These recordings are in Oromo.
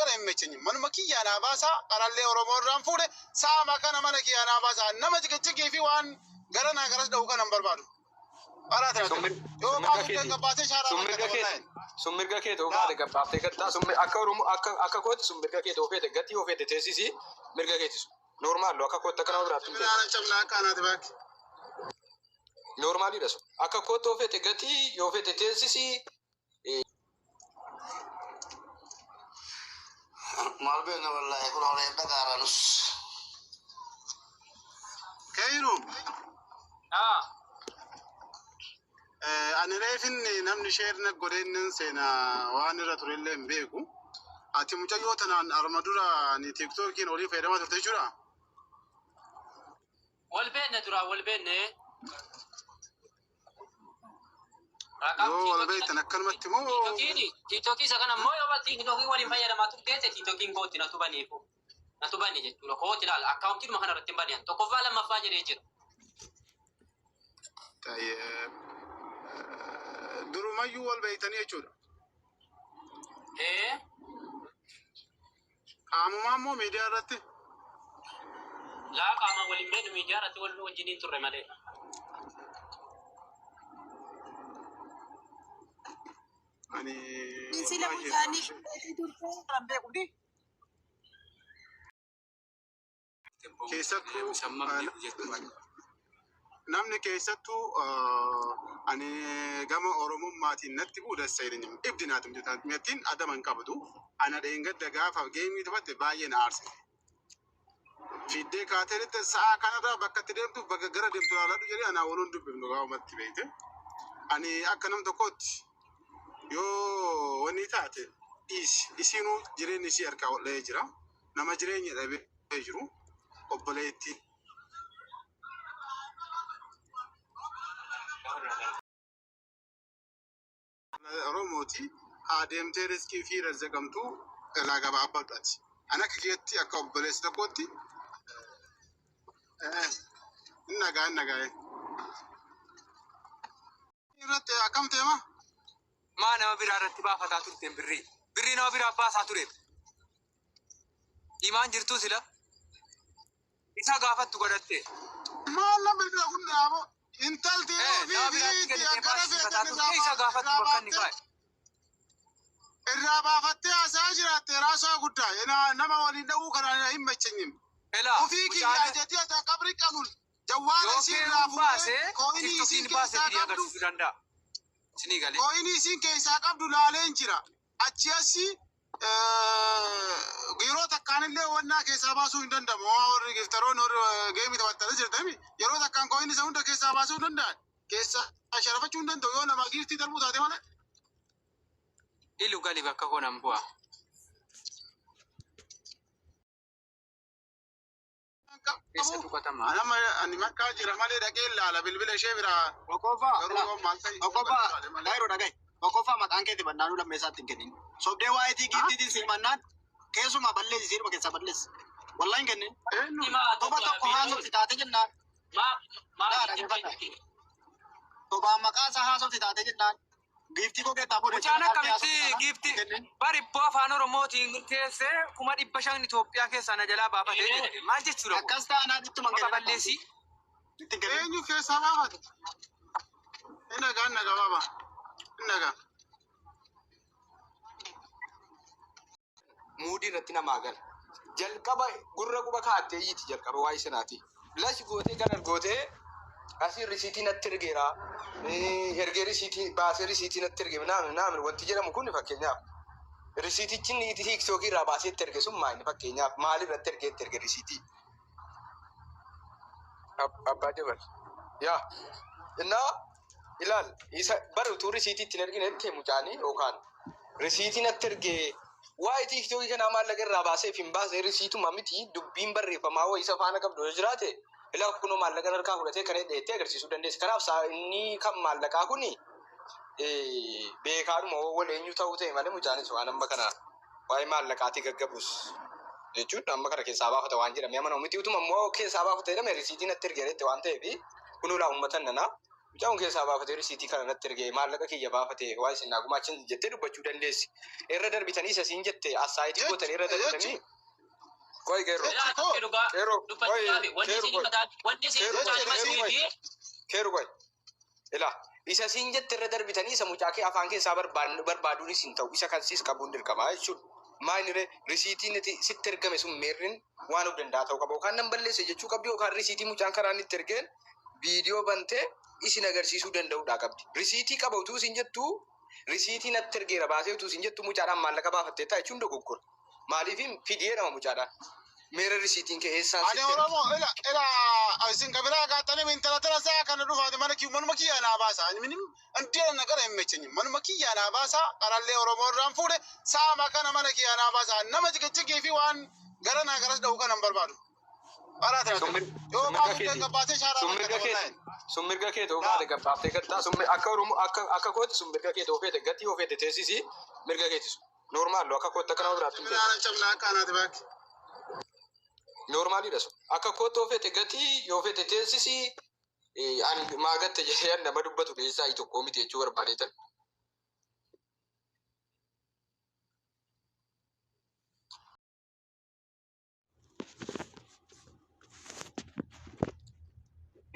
kana hin mechenyi. Manuma kiyyaa naa baasaa qarallee Oromoo irraan fuudhe saama kana mana kiyyaa naa baasaa. Nama ciqiciqii fi waan gara naa garas dha'u kana hin barbaadu. Qaraa tana Sun ta'e. mir- Yoo sun mirga baasuu keeti. gabbaatee shaaraa Sun mirga bakka keeti. wallaahi. Sun mirga keeti yoo baate gabbaaftee gattaa. Sun akka Oromoo akka kootti sun mirga keeti yoo feete gatii yoo feete teessisi mirga keeti sun. Normaal akka kootti akka nama biraatti hin Minaan cabnaa akka anaati baakki. Normaalidha sun. Akka kootti yoo feete gatii yoo feete teessisi. Maal beekna wallaahi kun holee dhagaara nus. Keeyru Ah, ani reefin namni sheerna godheen seenaa waan irra turellee hin beeku. Ati mucayyoo tanaan arma dura ni tiiktookiin olii fayyadamaa turte jechuudha. Wal beekne duraa wal beekne. Raqam Yoo wal beektan akkanumatti moo tiiktokiin tiiktokii isa kana immoo yoo tiiktokii waliin fayyadamaa turte tiiktokiin kootti natu baneefu. Natu bane jechuudha. Kooti ilaala. Akkaawuntiidhuma kana irratti hin banean. Tokkoffaa lammaffaa jedhee jira. Durumayyuu wal beektanii jechuudha. Ee Qaamumaa immoo miidiyaa irratti. Laa, qaamaan waliin beeknu, miidiyaa irratti wal wajjiniin turre malee. Ani Sila wallahi mucaanii qilleetii turte. Beekumti. Keessattuu namni keessattuu ani gama Oromummaatiin natti bu'u dassa jedhani ibdi naati mittiin adama hin qabdu. Ana dheengadda gaafa geemii taphatte baay'ee na aarsite. Fiiddee kaatee jettee sa'a kanarraa bakka itti deemtu bakka gara deemtu ilaaladhu jedhee anaa waloon dubbifnu gaafumatti beekte. Ani akka nam tokkootti yoo wanni taate dhiisi, isiinuu jireenyi isii harkaa ol dha'ee jira. Nama jireenya dhabee jiru obboleettii. Oromooti haa deemtee riskii fi razzaqamtuu irraa gabaabbadhu ati. Ani akka keetti akka obboleessa tokkootti hin nagaa hin nagaa. Irratti akkam teema? Maa nama biraa irratti baafataa turteen birrii? Birrii nama biraa baasaa ture. Imaan jirtuu sila? Isa gaafattu godhatte. Maal nama bilbila kun dhaabo? Intalti Eh, nama ofii biraatti fi kennitee gara baasifataa feetan turte isa gaafattu irraa bakka inni baaftee kaa'e. Irraa baafattee haasaa jiraatte raasaa guddaa nama waliin dha'uu kana hin macheenyim. Elaa Ofii kiyyaa mucaan jettee ati qabri qabun jawwaala yoo isii irraa feeruun fuudhee baasee kooyinii isiin tiktokiin baasee keessaa fidee qabdu agarsiisuu danda'a. Isinii galee. Kooyinii isiin keessaa qabdu laaleen jira. Achi asii yeroo takkaan illee wannaa keessaa baasuu hin danda'amu. Warri giftaroonni warri geemii taphatanii jirtami yeroo takkaan kooyinii isa hunda keessaa baasuu hin danda'an. Keessaa sharafachuu hin danda'u yoo nama giiftii darbuu taate malee. Ilu gali bakka koo nan bu'a. Keessa Qabu. tuqatama. Anama ani makkaa jira malee dhaqee ilaala bilbila ishee biraa Tokkoffaa garuu yoo maal ta'e tokkoffaa ilaale malee. Kaayiroo dhaga'i. Tokkoffaa maqaan keetti bannaanuu lammeessaatti hin kennin. Sobdee waa'ee giiftiitiin si himannaan keessumaa balleessi, siidhuma keessaa balleessi. Wallahi hin kennin. Eenyu? Himaa Toba tokko tokko haasofti taate jennaan. maa maa Laa dhaggeeffadha. Tobaan maqaa isaa haasofti taate jennaan. Giiftii koo keessaa fuudhee Mucaan maqaan kee akkamitti haasofti taanaan hin giifti kennin. bari ibboo afaan Oromootiin teessee 500,000 Itoophiyaa keessaa na jalaa baafatee jette. Maal jechuudha kun? Akkas taanaan ittuma hin Maqaa kennin balleessii. akkaawuntii. Itti hin kennin. Eenyu keessaa baafate? Hin nagaa hin nagaa baaba. Hin nagaa. Muudii irratti namaa gala. Jalqaba gurra quba kaa'attee iyyiti jalqaba waa'ee sanaati. Lash gootee galar gootee asii risiitii natti ergeera. Ergee risiitii baasee risiitii natti erge naamin naamin wanti jedhamu kun fakkeenyaaf. Risiitichi inni tiiktookii irraa baasee itti erge sun maali fakkeenyaaf, maal irratti ergee itti erge risiitii? Abbaa jabal. Yaa. Innaa ilaal isa bara utuu risiitii ittiin ergine itti mucaanii yookaan risiitii natti ergee waa'ee tiiktookii kanaa maallaqa irraa baasee fi hin baasne risiituma miti, dubbiin barreeffamaa wayii isa faana qabdu yoo jiraate ilaa kunoo maallaqa harkaa fudhatee kan hidheettee agarsiisuu dandeessa. Kanaaf inni kan maallaqaa kuni beekaadhuma wal eenyu ta'uu ta'e malee mucaanis waan amma kana waa'ee maallaqaatii gaggabus jechuun amma kana keessaa baafata waan jedhamee amanamu miti. Utuma immoo keessaa baafata jedhame risiitii natti ergee jette waan ta'eef kunoo laa uummata nanaa. Mucaan kun keessaa baafatee risiitii kana natti ergee maallaqa kiyya baafatee waa isin naa gumaachin jettee dubbachuu dandeessi. Irra darbitanii isa siin jette assaayitii gootanii irra darbitanii. Qoy qeerroo. Ilaa akka dhugaa Qeerroo. dubbachuu dhaabe wanni Qeerroo isin qoy. mataa wanni isin Qeerroo mucaa qoy. himatuu Qeerroo qoy. fi Keeru qoy. Ilaa isa siin jette irra darbitanii isa mucaa kee afaan keessaa barbaaduunis hin ta'u isa kan siis qabuun dirqama jechuudha. Maal ree risiitiin ati sitti ergame sun meerrin waan of danda'a ta'uu qaba. Yookaan nan balleesse jechuu qabdi yookaan risiitii mucaan karaa inni itti ergeen viidiyoo bantee isin agarsiisuu danda'uudhaa qabdi. Risiitii qaba utuu isin jettu risiitii natti ergeera baasee utuu isin jettu mucaadhaan maallaqa baafattee ta'a jechuun dogoggora. Maaliif fidee nama mucaadhaan? Meera risiitiin kee eessaan Ani sitti erge? Oromoo ila ila isin kabiraa gaatanii intala tana saa kana dhufaati mana kiyyu manuma kiyyaa naa baasa. Ani minim andee nagara hin mechenyi manuma kiyyaa naa baasa qarallee Oromoo irraan fuudhe saama kana mana kiyyaa naa baasa. Nama jikichikii fi waan gara naa garas dha'u kana hin barbaadu. Qaraa tana Sun ture. Yoo mirga baasuu keeti. gabbaatee shaaraa Sun mirga margata keeti. wallaahi. Sun mirga keeti yoo baate gabbaaftee gattaa. Sun akka Oromoo akka akka kooti sun mirga keeti yoo feete gatii yoo feete teessisi mirga keeti sun. Noormaal akka kootti akka nama biraatti hin beeku. Minaan cabnaa akka anaati baakki. Noormaalidha sun. Akka kootti yoo feete gatii yoo feete teessisi ani maa gatte jedhee nama dubbatu keessaa tokko miti jechuu barbaadeetan.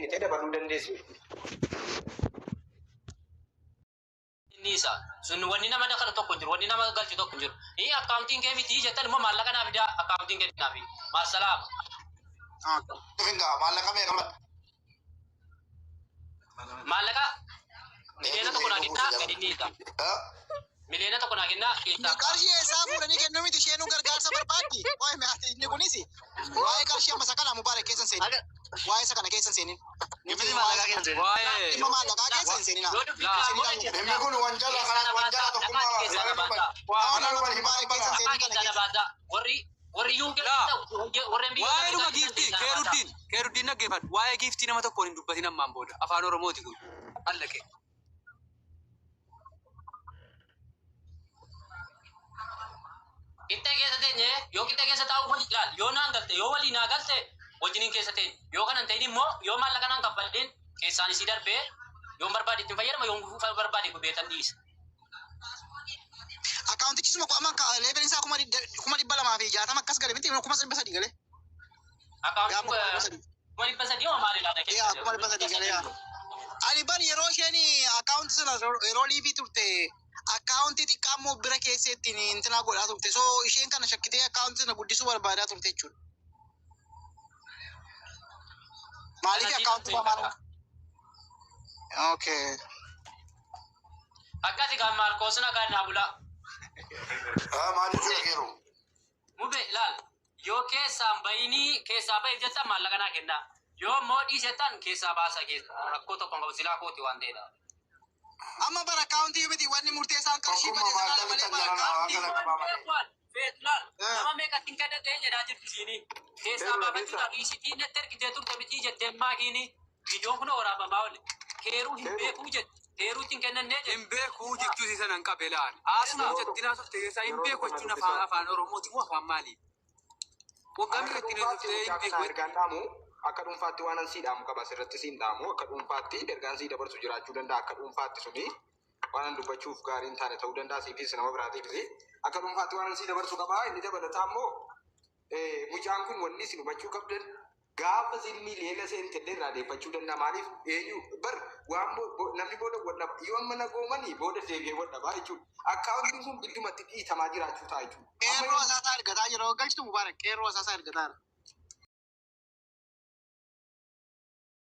Itee dabaluu dandeessi. Inni isa sun wanni nama dakala tokko hin jiru wanni nama galchu tokko hin jiru. Ii akkaawuntiin kee miti jettan immoo maallaqa naa fidaa akkaawuntiin kee naa fi maasalaama. Finga maallaqa meeqa madda? Maallaqa 1 million naa kennaa gadi inni isa. 1 million naa kennaa keessaa. Qarshii eessaa fuudhanii kennuu miti isheenuu gargaarsa barbaaddi. Waa'ee mi'aati inni kunis waa'ee qarshii amma isa kana Mubaarak keessa hin seenin. Waa'ee isa kana keessa hin seenin. Dhimmi maallaqaa keessa hin seenin. Waa'ee Dhimma maallaqaa keessa hin seenin. Yoo dubbii biraa Isin godhe Dhimmi kun wanjala keessaa kana na wanjala baasaa tokkummaa dhaqaati keessaa na baasaa. Nama nama Mubaarak keessa hin Dhaqaa seenin kana keessaa na keessa. baasaa. Warri warri yuukee Laa. warreen biyya Waa'ee dhuma giiftii Keeruddiin Keeruddiin dhaggeeffadhu. Waa'ee giiftii nama tokkoon hin dubbatin ammaan booda afaan Oromooti kun. Allaqe. Qixxee keessa teenye yoo qixxee keessa taa'u wali ilaal yoo naan galte yoo walii naa galte wajjiniin keessa teenye yoo kanan ta'in immoo yoo maallaqa naan kaffalleen keessaan isii darbee yoon barbaade ittiin fayyadama yoon barbaade gubeetan dhiisa. Akkaawuntichi suma amma leebelin isaa 260,000 akkas gale miti 300,000 gale. Yaa Akkaawuntiin 300,000. 300,000 moo maal ilaala Yaa 300,000 gale yaa. Ani bar yeroo isheen akkaawuntii sana yeroo liivii turte akkaawuntii xiqqaa immoo bira keessa ittiin intinaa godhaa turte. So isheen kana shakkitee akkaawuntii sana guddisuu barbaadaa turte jechuudha. Maaliif akkaawuntii lamaan? Okay. Akkasi kan Maarkoos nagaa naa bulaa. Maal jechuudha keeru? Mube ilaal yoo keessaan bayinii keessaa bahi jettan maallaqa naa kennaa. Yoo immoo dhiisettan keessaa baasa keessa rakkoo tokko hin qabu silaa kooti waan ta'eedha. Amma bara akkaawuntii miti wanni murteessaan qarshii Tokkummaa bade sanaa maal malee bara ta'e akkaawuntii. jala kana qabaa malee. Feetlaal nama meeqatti hin kadhatee jedhaa jirtu isiini. Keessaa baafachuudhaaf isitii natti ergitee turte mitii jettee maakiini viidiyoon kun waraabamaa oole. Keeruu hin beekuu jette. Keeruutti hin kennannee jette. Hin beekuu jechuu isa nan qabe laal. Haasuma mucattiin haasofte keessaa hin beeku jechuun afaan afaan Oromooti moo afaan maali? Waggaa Akka meeqa ittiin dhuunfaatti haasofte hin mucaa kana beeku. ergaan dhaamu akka dhuunfaatti waan ansii dhaamu qaba asirratti siin dhaamu akka dhuunfaatti ergaan sii dabarsu jiraachuu danda'a akka dhuunfaatti suni waan an dubbachuuf gaarii hin taane ta'uu danda'a siifis nama biraatiifis akka dhuunfaatti waan ansii dabarsu qaba inni dabalataa immoo mucaan kun wanni isin hubachuu qabdan gaafa isin miiliyoona seentellee irraa deeffachuu danda'a maaliif eenyu bar waan namni booda wal dhaba yoo amma nagoomanii booda deebi'ee wal dhabaa jechuudha akkaawuntiin kun giddumatti dhiitamaa jiraachuu ta'a jechuudha. Qeerroo asaasaa argataa jira. Galchitu Mubaarak qeerroo asaasaa argataa jira.